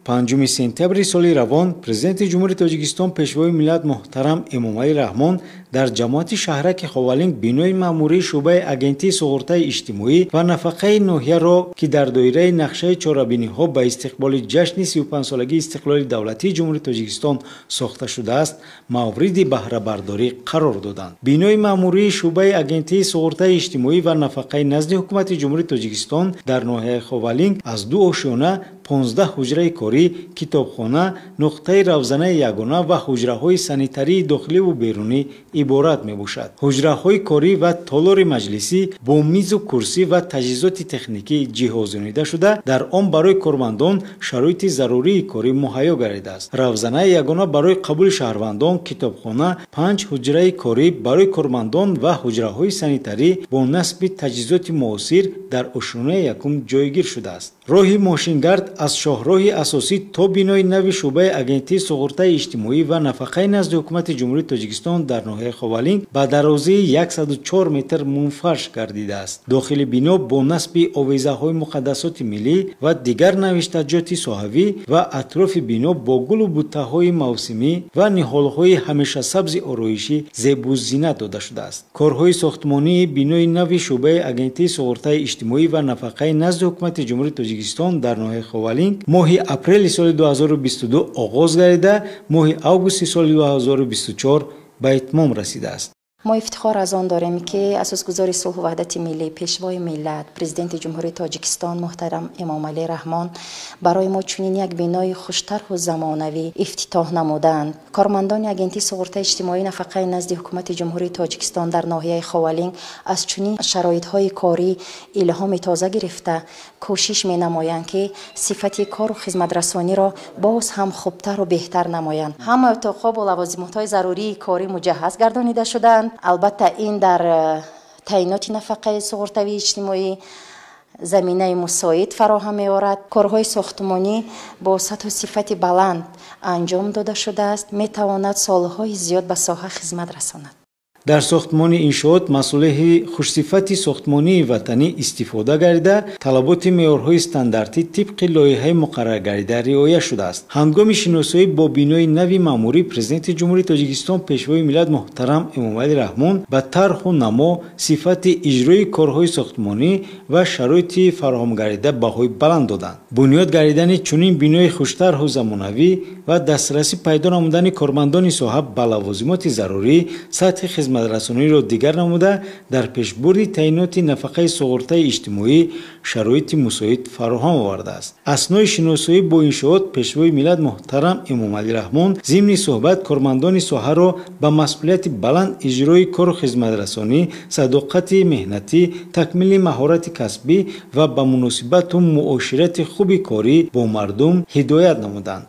5 сентябри соли равон Президенти Ҷумҳурии Тоҷикистон, Пешвои миллат муҳтарам Эмомалӣ Раҳмон дар ҷамоати шаҳраки Ховалинг бинои маъмурии шӯъбаи Агентии суғуртаи иҷтимоӣ ва нафақаи ноҳияро, ки дар доираи нақшаи чорабиниҳо ба истиқболи ҷашни 35-солагии истиқлоли давлатии Ҷумҳурии Тоҷикистон сохта шудааст, мавриди баҳрабардорӣ қарор доданд. Бинои маъмурии шӯъбаи Агентии суғуртаи иҷтимоӣ ва нафақаи назди Ҳукумати Ҷумҳурии Тоҷикистон дар ноҳияи Ховалинг аз ду ошёна, 15 ҳуҷраи корӣ, китобхона, нуқтаи равзанаи ягона ва ҳуҷраҳои санитарии дохиливу берунӣ иборат мебошад. Ҳуҷраҳои корӣ ва толори маҷлисӣ бо мизу курсӣ ва таҷҳизоти техникӣ ҷиҳозонида шуда, дар он барои кормандон шароити зарурии корӣ муҳайё гардидааст. Равзанаи ягона барои қабули шаҳрвандон, китобхона, 5 ҳуҷраи корӣ барои кормандон ва ҳуҷраҳои санитарӣ бо насби таҷҳизоти муосир дар ошёнаи якум ҷойгир шудааст. Роҳи мошингард аз шоҳроҳи асосӣ то бинои нави шӯъбаи Агентии суғуртаи иҷтимоӣ ва нафақаи назди Ҳукумати Ҷумҳурии Тоҷикистон дар ноҳияи Ховалинг ба дарозии 104 метр мунфарш гардидааст. Дохили бино бо насби овезаҳои муқаддасоти миллӣ ва дигар навиштаҷоти соҳавӣ ва атрофи бино бо гулу буттаҳои мавсимӣ ва ниҳолҳои ҳамешасабзи ороишӣ зебу зинат дода шудааст. Корҳои сохтмонии бинои нави шӯъбаи Агентии суғуртаи иҷтимоӣ ва нафақаи назди Ҳукумати Ҷумҳурии Тоҷикистон дар ноҳияи Ховалинг моҳи апрели соли 2022 оғоз гардида, моҳи августи соли 2024 ба итмом расидааст. Мо ифтихор аз он дорем, ки асосгузори сулҳу ваҳдати миллӣ, Пешвои миллат, Президенти Ҷумҳурии Тоҷикистон муҳтарам Эмомалӣ Раҳмон барои мо чунин як бинои хуштарҳу замонавӣ ифтитоҳ намуданд. Кормандони Агентии суғуртаи иҷтимоӣ нафақаи назди Ҳукумати Ҷумҳурии Тоҷикистон дар ноҳияи Ховалинг аз чунин шароитҳои корӣ илҳоми тоза гирифта, кӯшиш менамоянд, ки сифати кору хизматрасониро боз ҳам хубтару беҳтар намоянд. Ҳама утоқҳо бо лавозимотҳои зарурии корӣ муҷаҳҳаз гардонида шудаанд. Албатта, ин дар таъиноти нафақаи суғуртавии иҷтимоӣ заминаи мусоид фароҳам меорад. Корҳои сохтмонӣ бо сатҳу сифати баланд анҷом дода шудааст, метавонад солҳои зиёд ба соҳа хизмат расонад. Дар сохтмони иншоот масолеҳи хушсифати сохтмонии ватанӣ истифода гардида, талаботи меъёрҳои стандартӣ тибқи лоиҳаи муқарраргардида риоя шудааст. Ҳангоми шиносоӣ бо бинои нави маъмурӣ Президенти Ҷумҳурии Тоҷикистон, Пешвои миллат муҳтарам Эмомалӣ Раҳмон ба тарҳу намо, сифати иҷрои корҳои сохтмонӣ ва шароити фароҳамгардида баҳои баланд доданд. Бунёд гардидани чунин бинои хуштарҳу замонавӣ ва дастрасӣ пайдо намудани кормандони соҳа ба лавозимоти зарурӣ сатҳи хизматрасониро дигар намуда, дар пешбурди таъиноти нафақаи суғуртаи иҷтимоӣ шароити мусоид фароҳам овардааст. Аснои шиносоӣ бо иншоот Пешвои миллат муҳтарам Эмомалӣ Раҳмон зимни суҳбат кормандони соҳаро ба масъулияти баланд иҷрои кору хизматрасонӣ, садоқати меҳнатӣ, такмили маҳорати касбӣ ва ба муносибату муоширати хуби корӣ бо мардум ҳидоят намуданд.